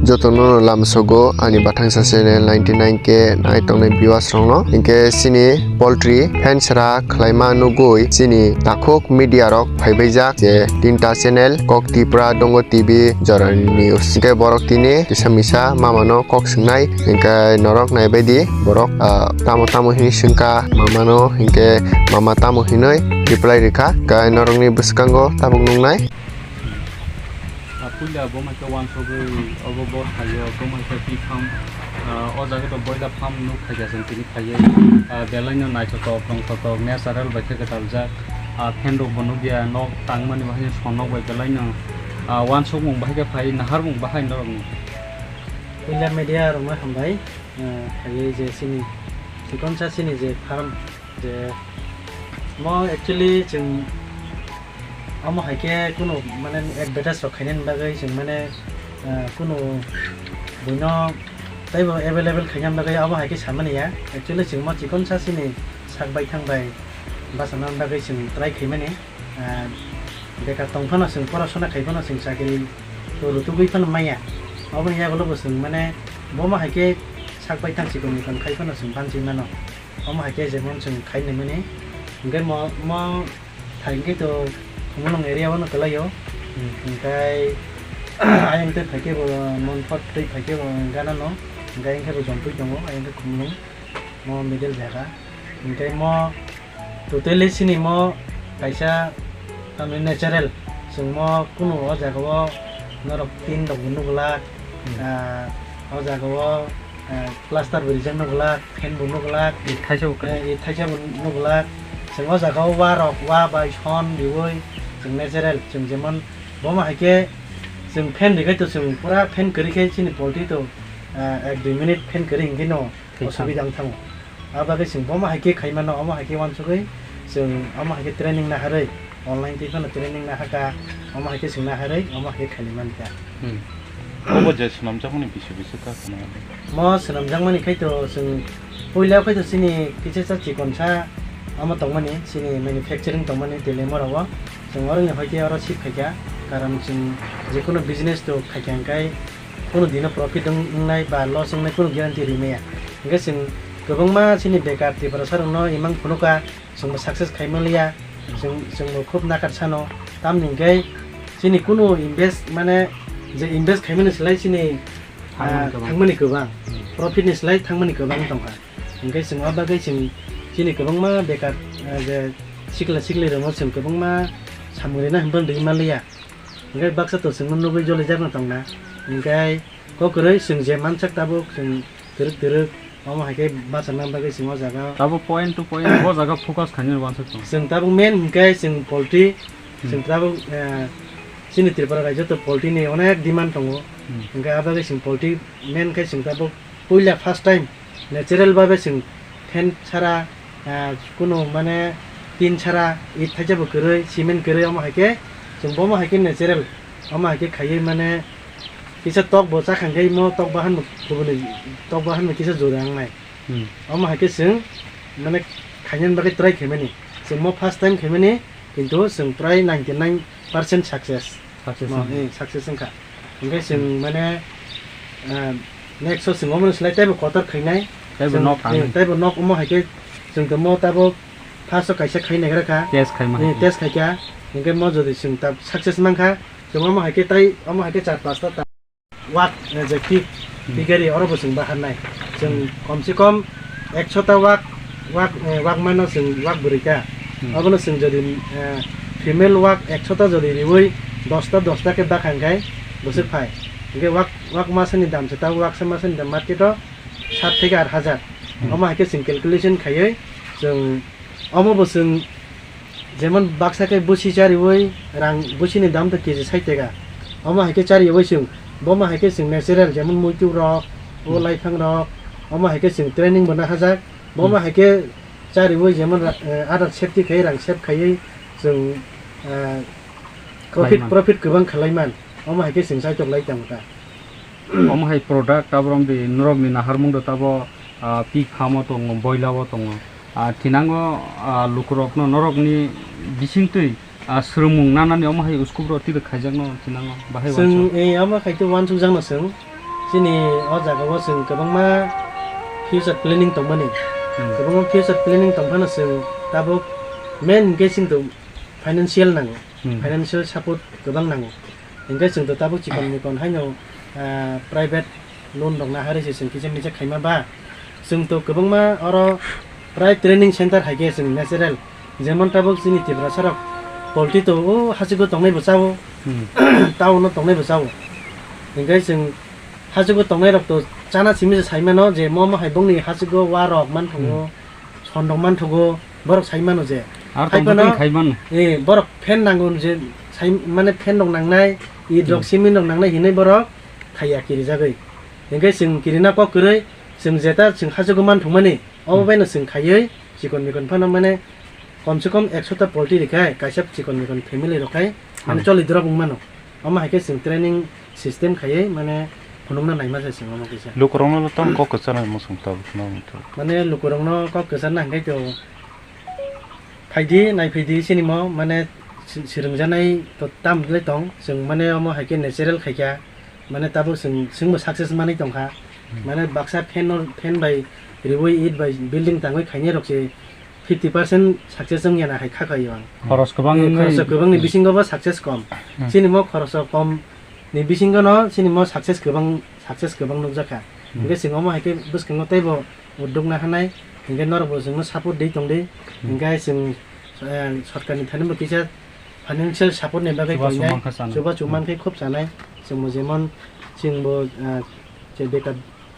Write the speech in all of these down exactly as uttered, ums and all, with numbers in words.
Jotono lamsogo ani bathangsa channel ninety nine K nai tongnai viewers rokno. Hinkhe chini poultry fence ra khlaima nugui chini takhuk media rok phaibaijak je tinta channel, Kok Tipra, Dongo T V, Jorani News. Hinkhe borok tini kisa misa mamano kok swngnai, hinkhe norok naibaidi borok, ah, tamo tamo hinwi swngkha mamano, hinkhe mama tamo hinwi reply rikha, hinkhe norokni bwskango tabuk nuknai. Ah, puila bo mankhe wansugwi obo bo phaio, bo mankhe pee farm, ah, o jaga to boila farm nuk phaikha chwng tini phaiwi, ah, belaino naithotok tongthotok natural bai khe gwtaljak, ah, fan rok bo nukya, nok tangmani bahai sonok bai belaino, ah, wansukmung bahai khe phai, naharmung bahai norokni. Puila media rokno hambai, ah, phaiwi je chini chikonsa chini je farm, je mo actually chwng omo hai khe kunu mane advertise rok khainani bagwi chwng mane, ah, kunu buino teibo available khainani bagwi omo hai khe samani ya. Actually chwng mo chikonsa chini sak baithang bai bachana bagwi chwng try khaimani. Ah, bekar tong phano chwng porasona khai phano chwng chakri rutugwi phano manya. Oboni yagulo bo chwng mane bomo hai khe sak baithang chikon mikon khai phano chwng banchi mano. Omo hai khe jemon chwng khai nai mani. Hinkhe mo, mo thai hinkhe to Khumulwng area o no kwlai o. Hmm. Hinkhe ayang tei phai khe bo Monphat tei phai khe bo gana no. Hinkhe ayang khe bo Jompui tongo, ayang khe Khumulwng. Mo middle jaga. Hinkhe mo totally sini mo kaisa tamni natural. Chwng mo kunu o jaga o norok tin rok bo nugulak. Hmm. Ah, o jaga o, ah, plaster bo rijak nugulak, fan bo nugulak. Thaisa bo kwrwi. Eh, thaisa bo nugulak. Chwng o jaga o wa rok, wa bai son riwi chwng natural. Chwng jemon bomo hai khe chwng fan rikhai to chwng pura fan kwrwi khe chini poultry to, ah, ek dui minute fan kwrwi hinkhe no. Thwi osubida wng thango. Abagwi chwng bomo hai khe khaimano, omo hai khe wansugwi chwng omo hai khe training naharwi, online twi phano training nahakha, omo hai khe chwng naharwi, omo hai khe khaini mankha. Hmm. Obo je swnamjakmani bisi bisi kha khna. Mo swnamjakmani khai to chwng puila khai to chini kichisa chikonsa omo tongmani, chini manufacturing tongmani Telemora o. Chwng oroni hoi khe oro shift khaikha, karon chwng jekunu business to khaikha hwnkhe kunu dino profit wng-, wngnai ba loss wngnai kunu guarantee rimaya. Hwnkhe chwng kwbangma chini bekar Tiprasa rokno imang phunukha, chwngbo success khai manliya, chwng, chwngbo khub nakat sano. Tamni hwnkhe chini kunu invest, mane je invest khaimani slai chini, thangmani ah, kwbang. Thangmani kwbang. Hmm. Profit ni slai thangmani kwbang tongkha. Hwnkhe chwng o bagwi chwng chini kwbangma bekar, ah, je sikla sikli rokno chwng kwbangma samung rina hwnphano rwi manliya. Hwnkhe baksa to chwngno nugwi jolijakno tongna. Hwnkhe kok kwrwi chwng je mansak tabuk chwng twrwk twrwk omo hai khe bachana bagwi chwng o jaga. Tabuk point to point bo jaga focus khainani wansuk tong. Chwng tabuk main hwnkhe chwng poultry, hmm, chwng tabuk, eh, chini Tripura rajyo to poultry ni onek demand tongo. Hmm. Hwnkhe ah bagwi chwng poultry main khe chwng tabuk puila first time natural babe chwng fan sara, ah, kunu mane tin sara, it thaisa bo kwrwi, cement kwrwi, omo hai khe chwng bomo hai khe natural, omo hai khe khaiwi mane kisa tok bo cha khang khe mo tok bahan bo kubuni tok bahan bo kisa jora wngnai. Hmm. Omo hai khe chwng mane khainani bagwi try khaimani. Chwng mo first time khaimani, kintu chwng prai ninety nine percent success. Success mo, wngkha. Eh, success wngkha. Hwnkhe chwng, hmm, mane, ah, next o chwng omono slai teibo kotor khainai. Teibo chwng, nok, eh, tangwi. Teibo nok omo hai khe chwng tongmo tabuk first o kaisa khai naigra kha. Test khaima hai khe. Eh, test khaikha. Hwnkhe mo jodi chwng ta success mankha, chwng omo hai khe tai, omo hai khe char pasta ta. Wak, eh, je pig, hmm, piggery, oro bo chwng baharnai. Chwng, hmm, kom se kom ekso ta wak, wak, eh, wak mano chwng wak bwrwi kha. Hmm. Abono chwng jodi, eh, female wak ekso ta jodi riwi dos ta, dos ta khe bakhang khai bwswk, hmm, phai. Hwnkhe wak, wak masani dam se ta, wak sa masani dam market o sat theke aat hajar. Hmm. Omo hai khe chwng calculation khaiwi chwng omo bo chwng Jemon baksa khe busi chariwi rang busini dam to K G sait taka. Omo hai khe chariwi chwng, bomo hai khe chwng natural, jemon muitu rok, o, hmm, laiphang rok, omo hai khe chwng training bo nahajak. Bomo, hmm, hai khe chariwi jemon ra-, eh, adar safety khai rang save khaiwi chwng, eh, profit, khlaiman, profit kwbang khlaiman. Omo hai khe chwng saitok lai tong kha. Omo hai product tabuk romdi norokni naharmung do tabo, ah, pig farm o tongo, boila o tongo. Ah, thinango, ah, lukurokno norokni bisingtwi, ah, swrwngmung nanani omo hai uskup rok twi khaijak no thinango bahai. Chwng, wansuk, eh, omo khai khe wansuk jakno chwng. Chini o jaga o chwng kwbangma future planning tongmani. Hmm. Kwbangma future planning tongphano chwng tabuk main hwnkhe chwng to financial nango. Hmm. Financial support kwbang nango. Hwnkhe chwng to tabuk chikon mikon haino, ah, private loan rok naharwi se chwng kisa misa khaima ba. Chwng to kwbangma oro prai training center hai khe chwng natural. Jemon tabuk chini Tiprasa rok poultry to o hachiko tongnai bo chao. Hmm. Town o tongnai bo chao. Hwnkhe chwng hachiko tongnai rok to chana simi se sai mano je mo mo hai bongni hachiko wa rok man tongo, hmm, son rok man tongo, borok sai mano je. Ar hai tong phano, khai mano. Eh, borok fan nango je sai mane fan rok nangnai, i rok, hmm, simi rok nangnai hinwi borok khaiya kirijagwi. Hwnkhe chwng kirina kok kwrwi chwng jeta chwng hachiko man thangmani. Obo, hmm, baino chwng khaiwi chikon mikon phano mane kom se kom ekso ta poultry rikha kaisa chikon mikon family rok khai mane, hmm, choli drop wng mano. Omo hai khe chwng training system khaiwi mane phunukna naima se chwng omo kisa. Lukurokno tong kok kwcharnai muchung tabuk no. Mane lukurokno kok kwcharna hwnkhe to phaidi nai phaidi chini mo mane si-, swrwngjaknai to tam le tong chwng mane omo hai khe natural khaikha. Mane tabuk chwng, chwngbo success manwi tongkha. Hmm. Mane baksa fan no, fan bai riwi it bai building tangwi khainai rok se fifty percent success wngya na hai kha khaio ang. Khoros kwbang, eh, wngwi, khoros kwbangni, hmm, bisingo bo success kom. Hmm. Chini mo khoros kom ni bisingo no chini mo success kwbang, success kwbang nukjakha. Hmm. Hwnkhe chwng omo hai khe bwskango teibo uddog naharnai, hwnkhe norokbo chwngno support di tongdi, hmm, hwnkhe chwng, eh, sorkarni thani bo kisa financial support ni bagwi chubachu khainai, mankha chanai, chubachu, hmm, mankhe khub chanai, chwngbo jemon chwngbo, eh, je bekar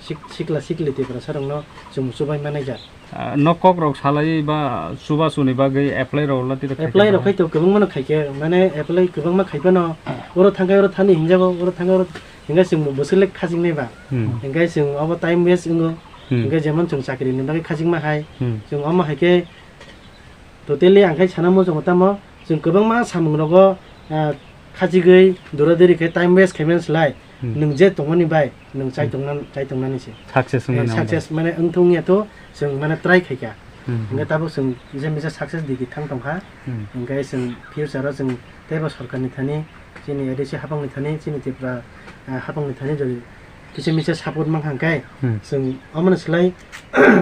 sik-, sikla sikli Tiprasa rokno chwngbo chubai manai jak. Ah, nok kok rok salai ba chubachu ni bagwi apply rok la tiro. Apply rok khai to kwbangma no khaikhe, mane apply kwbangma khaipano oro thangkhe oro thani hinjago, oro thangkhe oro hwnkhe chwngbo bwswk le khachiknai ba. Hmm. Hwnkhe chwng obo time waste wngo. Hmm. Hwnkhe jemon chwng chakri ni bagwi khachikma hai. Hmm. Chwng omo hai khe totally ang khai sana muchungo tamo chwng kwbangma samung rogo, ah, khachigwi dura duri khe time waste khaimani slai. Hmm. Nwng je tongmani bai nwng chai, hmm, tongna, chai tongnani se. Success, eh, wngmani success mane wngthung ya to chwng mane try khaikha. Hmm. Hwnkhe tabuk chwng je misa success digi thang tongkha. Hmm. Hwnkhe chwng future o chwng teibo sorkarni thani chini A D C hapangni thani, chini Tripura, ah, hapangni thani jodi kisa misa support mankha hwnkhe, hmm, chwng omono slai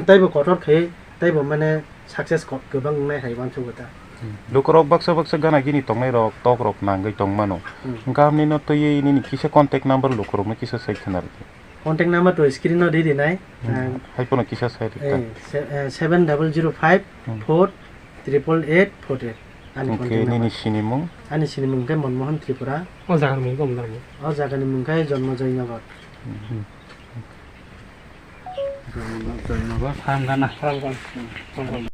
teibo kotor khai, teibo mane success ko-, kwbang wngnai hai uansukgo ta. Hmm. Lukurok baksa baksa gana gini tongnai rok, tok rok nangwi tongmano. Hmm. Hwnkhe amnino twiwi nini kisa contact number lukurokno kisa sai khna rwdi. Contact number to screen o ri rinai. Hmm. Ah, hai phano kisa sai rwkha. Eh, se-, eh, seven double zero five, hmm, four triple eight four eight. Ani, okay, contact number. Nini sinimung? Ani sinimung khe Monmohan Tripura. O jagani mung khe Monmohan. O jagani mung khe Jonmojoy Nagar. Hmm. Jonmojoy Nagar, Farmgana. Farmgana. Farmgana.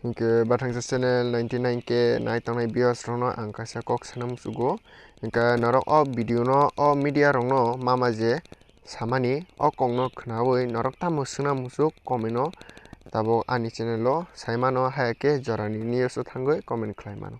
Hinkhe bathangsa channel ninety nine K nai tongnai viewers rokno ang kaisa kok sana muchugo. Hinkhe norok o video no, o media rokno mama je samani, o kokno khnaui norok tamo swngna muchuk comment o, tabuk ani channel o saimano, haya khe jorani news o thangwi comment khlai mano.